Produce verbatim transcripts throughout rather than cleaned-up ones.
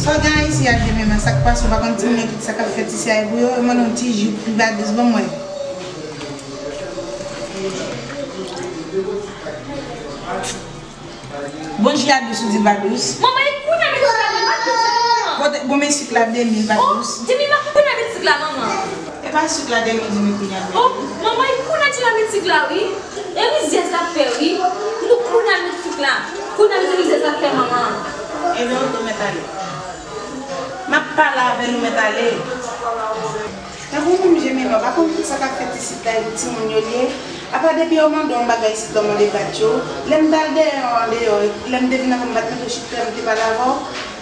Sa w gen Ayiti a demen, men sa k pase, ou pa konn timoun yo tout sa k ap fèt isi a e pou yo, yo mande yon ti ji pou Badous ban mwen. Bon ji a dous ou di Badous. Manman, e kounye a met sik la, manman, kounye a met sik la, manman. Kote, bon, men sik la de mil Badous. Oh, de mil, kounye a met sik la, manman. E pa sik la de mil di men kounye a. Oh, manman, e kounye a di la met sik la, wi. E rizyèz la fè, wi. Nou kounye a met sik la. Kounye a met rizyèz la fè, manman. Ebyen, oke, mèt ale. M ap pale avè nou, mèt ale. Tankou moun Jemima, pa konn sa k ap fèt isit la, e pou timoun yo li ye. Apa depi yo mande yon bagay isit la, yo mande bat yo. Lè m t al dèyè yo andeyò, lè m te vin anvan m pa t mete w chita, m te pale avè w.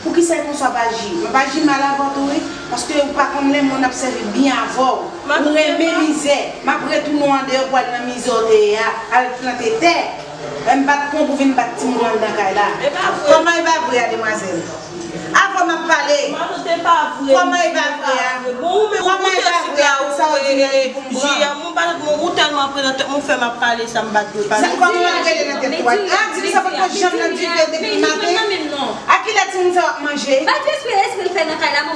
Poukisa e konsa w ap aji? M ap aji mal avè w tou wi, paske ou pa konn lè moun ap sèvi byen avè w. Ou renmen mizè. M ap retounen w andeyò pou al nan mizè w te ye a, al plante tè. Lè m pa t pran w pou vin bat timoun anndan kay la. Kòman e pa vre a, demwazèl? Avan m ap pale. Kòman e pa vre a? Kòman e pa vre a? Sa w di menm pou m pran? Ou tèlman pran nan tèt mwen, ou fè m ap pale sa m pa t dwe pale. Sa kòman w ap rele nan tèt ou a? A, di m sa potko janm nan dife depi maten. A kilè timoun sa w ap manje?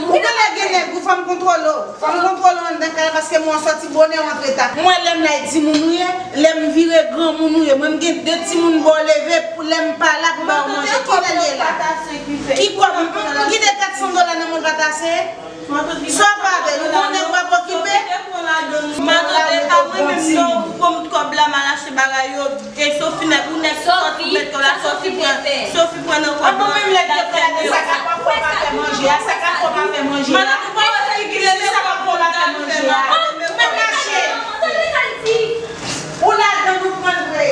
Ou genlè gen nèg wi, fò m kontwole w. Fò m kontwole w anndan kay la paske mwen w sòti bonè w antre ta. Mwen lè m la e timoun ou ye, lè m vire granmoun ou ye. Mwen m gen de timoun ba w leve pou lè m pa la pou m ba w manje. Kilè l ye la? Ki kòb? M kite kat san dola nan men w l pa t ase? Sa w ap avè l? Ou gon nèg w ap okipe? Matant e pa mwen menm non, ou pran kòb la m al achte bagay yo. E Sophie nèg ou nèg sòt ou met kò la, Sophie pran, Sophie pran nan kòb la. Mwen menm lè m te pran la, sa k ap fè w pa fè manje a, sa k ap fè w pa fè manje a. Matant ou pa wè figi l e sa k ap fè w pa fè manje a. Ou menm mache. Ou ladan nou pran vre.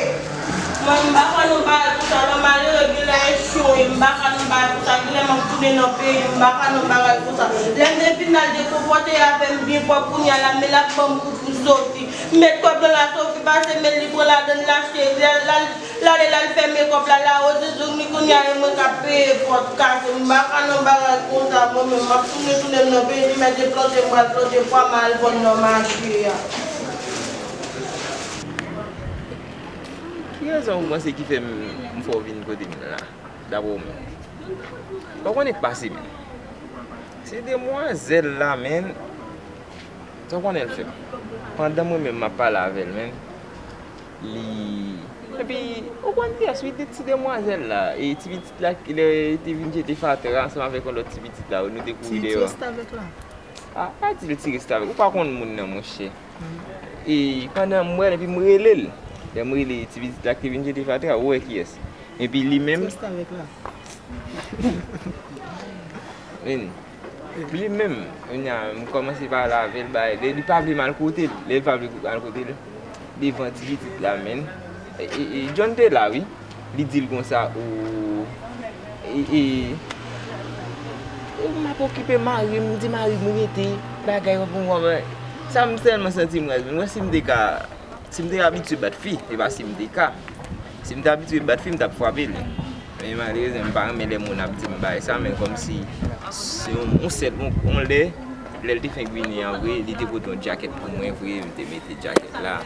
Mwen m pa fè nou bagay konsa non, malere genlè e cho ye, m pa fè nou bagay konsa, genlè m ap tounen nan peyi m, m pa fè nou bagay konsa. Lè m te fin al dekonpòte avè m byen pwòp kounye a la, men l ap ban m kou pou Sophie. M met kòb nan la, Sophie pase, men li pran ladann, l achte, l al, l ale, l al fèmen kòb la, l awoze zong li, kounye a e mwen k ap peye pòt kase. M pa ka nan bagay konsa, mwen menm, m ap tounen, tounen nan peyi, li mèt deplante, m pral plante pwa, m al vann nan mache a. Ki rezon ou panse ki fè m, m fè w vin kote m la, daprè w menm? Ou pa konnen k pase, menm. Se demwazèl la, menm. Sa w konnen l fè m? Pandan mwen menm m ap pale avè l, menm, li, epi, ou konn kiyès wi, de ti demwazèl la, e ti pitit la, lè te vin jete fatra ansanm avèk yon lòt ti pitit la, nou te kouri deyò. Ti restavèk la. A, pa di l ti restavèk, ou pa konn moun nan, monchè. E pandan m wè l, epi m rele l. Lè m rele ti pitit la ki te vin jete fatra, ou wè kiyès. Epi li menm. Ti restavèk la. Vini. Li menm, kounye a, m kòmanse pale avè l, bay, li, li pa vle m al kote l. Lè li pa vle m al kote l, devan ti pitit la, menm. E, e, e, John te la, wi. Li di l konsa, o, e, e, e, m ap okipe mari m, m di mari m rete, bagay, w ap konprann, sa m sèlman santi m raz, mwen si m te ka, si m te abitye bat fi, e pa si m te ka. Si m te abitye bat fi, m t ap frape l. Men malerezman, m pa renmen lè moun ap di m bagay sa, men kòmsi se yon, yon sèl, yon, yon lè, lè l te fenk vini an vre, li te pote yon djakèt pou mwen vre, m te mete djakèt la.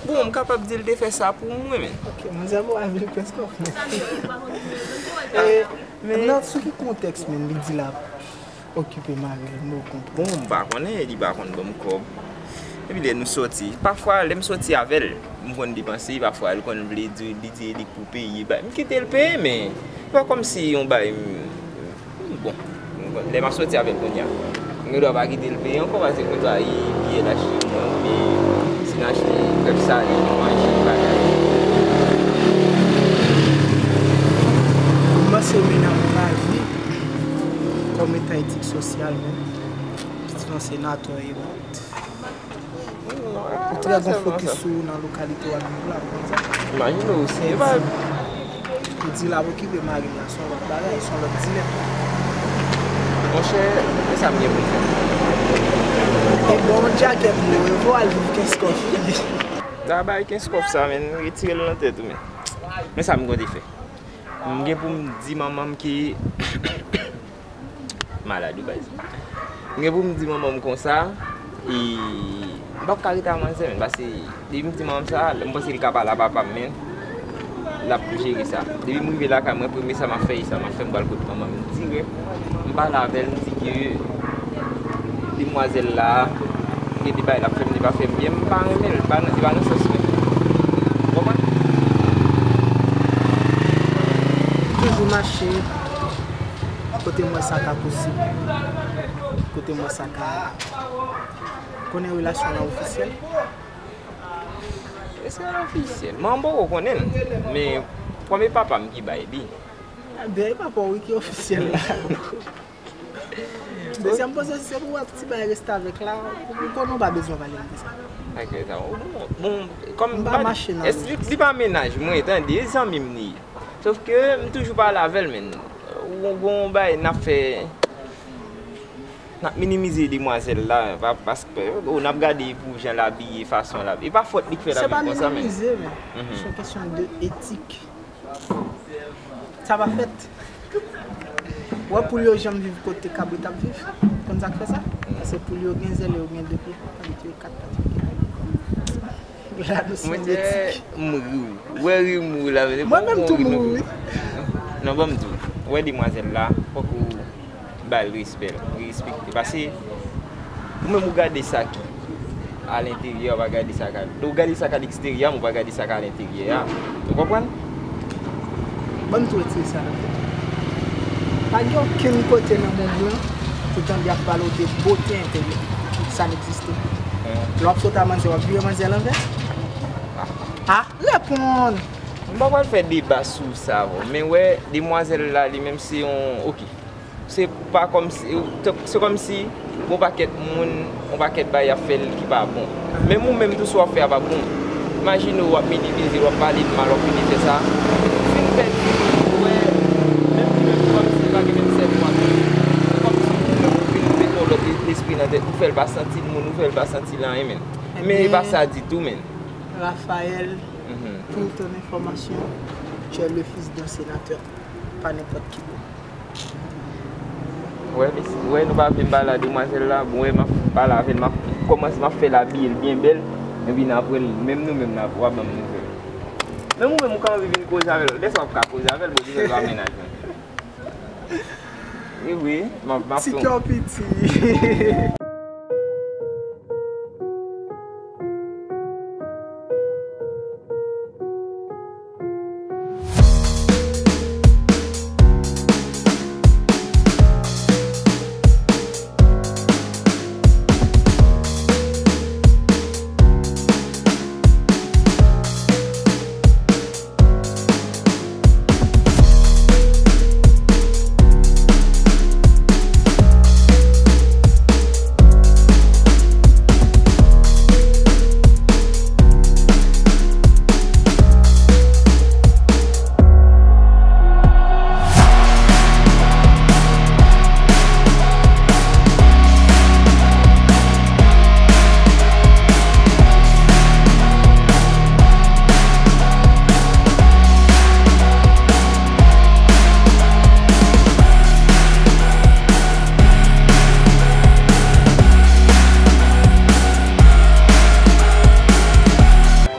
Bon, m kapab di l te fè sa pou mwen, men. Ok, manzè pou al vin prèske fou. E, men nan, sou ki kontèks menm li di l ap okipe mari l, m pa konprann. Bon, m pa konnen, li pa konn ban m kòb. Epi lè nou sòti, pafwa, lè m sòti avè l, m konn depanse, pafwa, l konn vle di, li di li k pou peye, bay. M kite l peye, men, se pa kòmsi yon bay, m, Bon, lè m ap sòti avè l kounye a, m gen dwa pa kite l peye ankò, paske m gen dwa, e, biyè l achte mwen, oubyen si n achte krèp sale, nou manje bagay. Kòmanse mennen yon lavi kòm eta etik sosyal menm, pitit yon senatè e Ou trè gon fokis sou ou nan lokalite w ap viv la, ou konn sa? Imajine w, se pa. Ou di l ap okipe mari l la, se yon lòt bagay, se yon lòt dilèm. Monchè, men sa m gen pou m fè. E bon, djakèt li, ou al viv Kenskòf. N a bay Kenskòf sa, men retire l nan tèt ou, men. Men sa m konte fè. M gen pou m di manman m ke Malad wi baz. M gen pou m di manman m konsa, e m p ap ka rete a manzè menm, paske depi m di manman m sa, m panse l ka pale a papa m menm. L ap jere sa. Depi m rive lakay mwen, premye sa m ap fè, e sa m ap fè, m pral kot manman m dirèk. M pale avè l, m di ke demwazèl la, gen de bagay l ap fè m, li pa fè m byen, m pa renmen l, li pa nan, li pa nan sans mwen. Ou konprann? Toujou mache kote m wè sa ka posib, kote m wè sa ka konnen relasyon la ofisyèl. Èske l ofisyèl? Mwen m poko konnen l. Men kòm e papa m ki bay li. Ebyen, e papa w wi ki ofisyèl la. Dezyèm pozisyon, se pou w wè ti bay restavèk la, ou konnen w pa bezwen pale m de sa. Ak sa, bon, bon, kòm M pa mache nan li, li pa mennaj mwen, tande, e zanmi m li ye. Sof ke m toujou pale avè l, men. Ou gon bay n ap fè. N ap minimize demwazèl la, pa, paske, oh, n ap gade pou jan l abiye, fason l abiye. E pa fòt li k fè l abiye konsa, men. Se pa minimize, men se yon kesyon de etik. Sa pa fèt. Ou wè poul yo janm viv kote kabrit ap viv? Konn sa k fè sa? Paske poul yo gen zèl e yo gen de pye. Kabrit yo kat pat yo gen de pye. La nou se yon etik. M ri w. Ou wè ri m ri w la. Mwen menm tou m ri w wi. Non, ban m di w. Ou wè demwazèl la, fòk ou ba l respè l, respekte. Paske ou menm ou gade sa ki alenteryè, ou pa gade sa k a, ou gade sa k alenteryè, men ou pa gade sa k alenteryè a. Ou konprann? Ban m tou retire sa nan tèt ou. Pa gen okenn kote nan mond lan ou tande y ap pale w de bote enteryè. Sa n egziste. Lè w ap sot a manzè, w ap vire manzè lanvè? A, reponn! M pa pral fè deba sou sa avè w, men wè, demwazèl la, li menm se yon, oke. Se pa kòmsi, se kòmsi gon pakèt moun, yon pakèt bagay y ap fè l ki pa bon. Menm ou menm tou, sa w ap fè a pa bon. Imajine w ap minimize l, w ap pale l mal, w ap vini fè sa. Fin pèdi, ou wè, menm li menm, kòmsi li pa gen menm sèvo avè w. Kòmsi ou menm ou vin met yon lòt lespri nan tèt, ou fè l pa santi l moun, ou fè l pa santi l anyen, men. Men e pa sa ditou, men. Raphaël, pour ton information, tu es le fils d'un sénateur, pas n'importe qui. Wè, wè, nou pa vle m pale a demwazèl la, bon, wè, m ap pale avè l, m ap kòmanse, m ap fè l abiye l byen bèl, epi n apre l, menm nou menm, n ap, w ap ban m nouvèl. Menm ou menm, ou ka anvi vin koze avè l, lè sa w ap ka koze avè l, bon, di l pa mennaj mwen. Wi, wi, m ap, m ap fè yon. Ti kè w piti.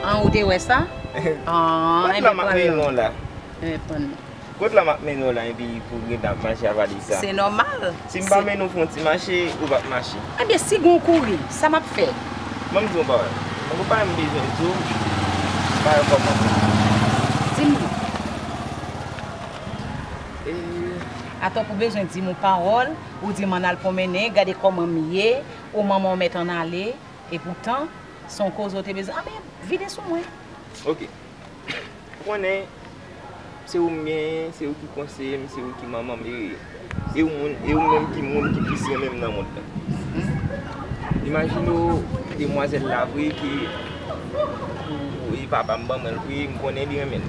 An, ou te wè sa? An, enben pran non. Kot la m ap mennen w la? Enben pran non. Kot la m ap mennen w la epi pou w rete ap mache avaliz sa? Se nòmal. Si m pa mennen w fè yon ti mache, ou p ap mache. Ebyen, si gon kouri, sa m ap fè? Ban m di w yon pawòl. Yon pawòl m bezwen di w, m pa wè kòman. Di m non. Atò pou bezwen di m yon pawòl, ou di m ann al pwonmennen, gade kòman m ye, o manman w mèt ann ale, epoutan, se yon koze w te bezwen, anben, vide sou mwen. Oke. Ou konnen, se ou m genyen, se ou ki konseye m, se ou ki manman m, e, e ou moun, e ou menm ki moun ki plis renmen m nan mond lan. Imajine w, demwazèl la vre ki, pou, e papa m ban mwen l vre, m konnen li renmen l.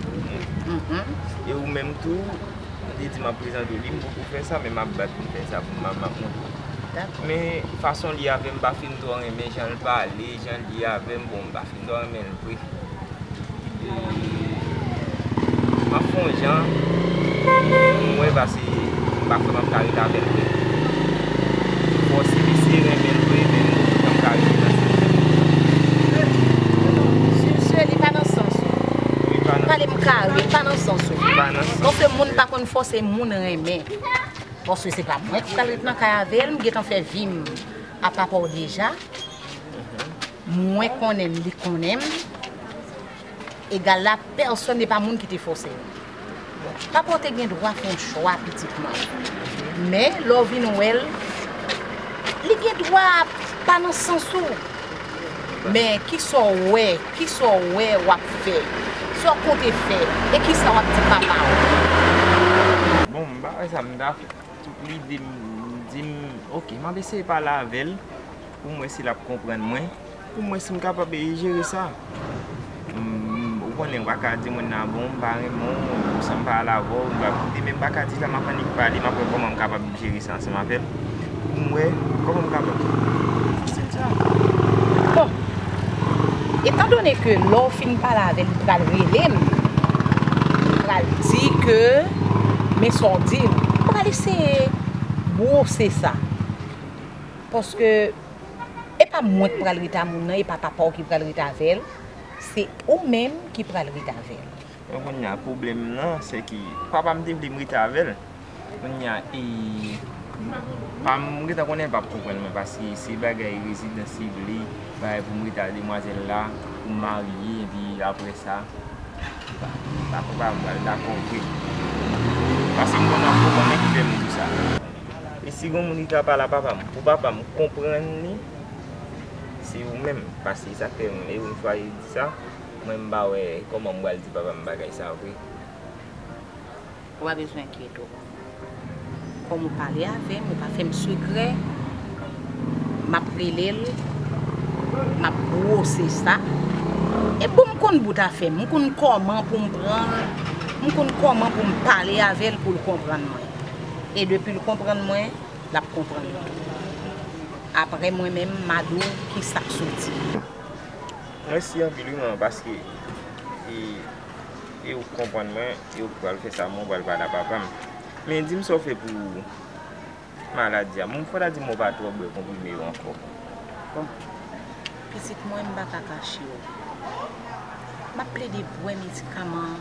E ou menm tou, ou te di m ap prezante w li, m poko fè sa, men m ap bat pou m fè sa, pou m, m ap montre w. Men, fason l ye avè m, m pa fin twò renmen jan l pale, jan l ye avè m, bon, m pa fin twò renmen l vre. M ap fè yon jan, m wè, paske m pa kwè m ap ka ret avè l vre. Bon, si misye renmen l vre, men m pa kwè m ka ret avè l. Sur ce, li pa nan sans ou. Li pa nan Pale m kare, pa nan sans ou. Pa nan sans. Paske moun pa konn fòse moun renmen. Paske se pa mwen ki pral ret nan kay avè l, m gentan fè vi m a papa w deja. Mwen konnen m, li konnen m. Egal la, pèsonn, e pa moun ki te fòse m. Papa w te gen dwa fè yon chwa, pitit mwen. Men, lè w vin wè l, li gen dwa pa nan sans ou. Men, kisa w wè, kisa w wè w ap fè? Sa w konte fè? E kisa w ap di papa w? Bon, m pa wè sa m ta fè. Tout lide m, m di m, oke, m ap eseye pale avè l pou m wè si l ap konprann mwen, pou m wè si m kapab, e, jere sa. M, ou konnen, m pa ka di moun nan, bon, m pa renmen w, san m pale avè w, m pa koute, men m pa ka di sa, m ap annik pale, m ap wè kòman m kapab jere sa ansanm avè l, pou m wè kòman m kapab. Se sa. Bon, etandone ke lè w fin pale avè l, li pral rele m, li pral di ke, men sa w di m, m pral eseye bwose sa. Paske e pa mwen ki pral rete a moun nan, e pa papa w ki pral rete avè l, se ou menm ki pral rete avè l. Men kounye a, pwoblèm nan, se ke papa m te vle m rete avè l. Kounye a, e, pa m, m gentan konnen l p ap konprann mwen, paske se bagay rezidans li vle, bagay pou m rete ak demwazèl la, pou m marye, epi apre sa, pa, pa, pa m pral dakò vre. Paske m konnen anpil moun ki fè m di sa. E si gen moun ki ka pale a papa m, pou papa m konprann li, se ou menm, paske sa k fè m, e ou m chwazi di sa, mwen m pa wè kòman m pral di papa m bagay sa vre. Ou pa bezwen enkyete w. Kòm ou pale avè m, ou pa fè m sekrè, m ap rele l, m ap bwose sa. E bon, m konn bout afè m, m konn kòman pou m pran l, m konn kòman pou m pale avè l pou l konprann mwen. E depi l konprann mwen, l ap konprann mwen tou. Apre mwen menm, m a di w kisa k soti. Mèsi anpil wi manman, paske e, e ou konprann mwen, e ou pral fè sa, mwen pral pale a papa m. Men di m sa w fè pou maladi a. Bon, fò ta di m ou pa twò bwè konprime yo ankò. Bon, pitit mwen, m pa ka kache w. M ap plede bwè medikaman,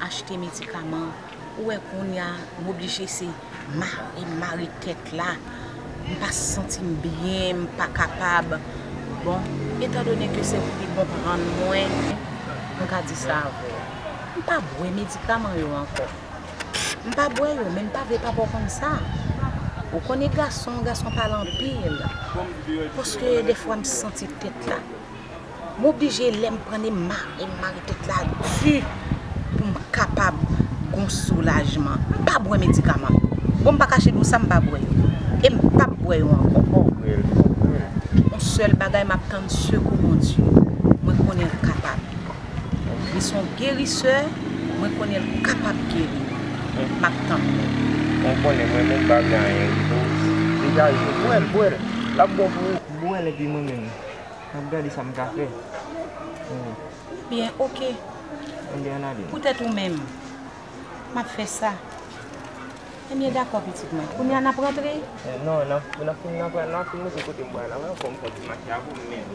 achte medikaman, ou wè kounye a, m oblije se mare, mare tèt la. M pa santi m byen, m pa kapab. Bon, etandone ke se ou ki konprann mwen, m ka di sa avè w. M pa bwè medikaman yo ankò. M pa bwè yo, men m pa vle papa w konn sa. Ou konnen gason, gason pale anpil. Paske dèfwa m santi tèt la. M oblije lè m pran e mare, mare tèt la di pou m kapab gon soulajman. M pa bwè medikaman. Bon, m pa kache di w sa, m pa bwè yo. E m p ap bwè yo ankò. Yon sèl bagay, m ap tann sekou Bondye. Mwen konnen l kapab. Li se yon gerisè, mwen konnen l kapab geri mwen. M ap tann li. Mwen konnen mwen menm m pa vle anyen. Degaje, bwè l, bwè l. L ap bon pou ou. Bwè l epi mwen menm. M ap gade sa m ka fè. Byen, oke. Ebyen, ann ale. Poutèt ou menm, m ap fè sa. Ebyen, dakò, pitit mwen. Kounye a, n ap rantre? Eh, non, n ap, n ap fin, n ap, n ap fin monte kote m pral la. Mwen fò m fè ti mache avè w, men.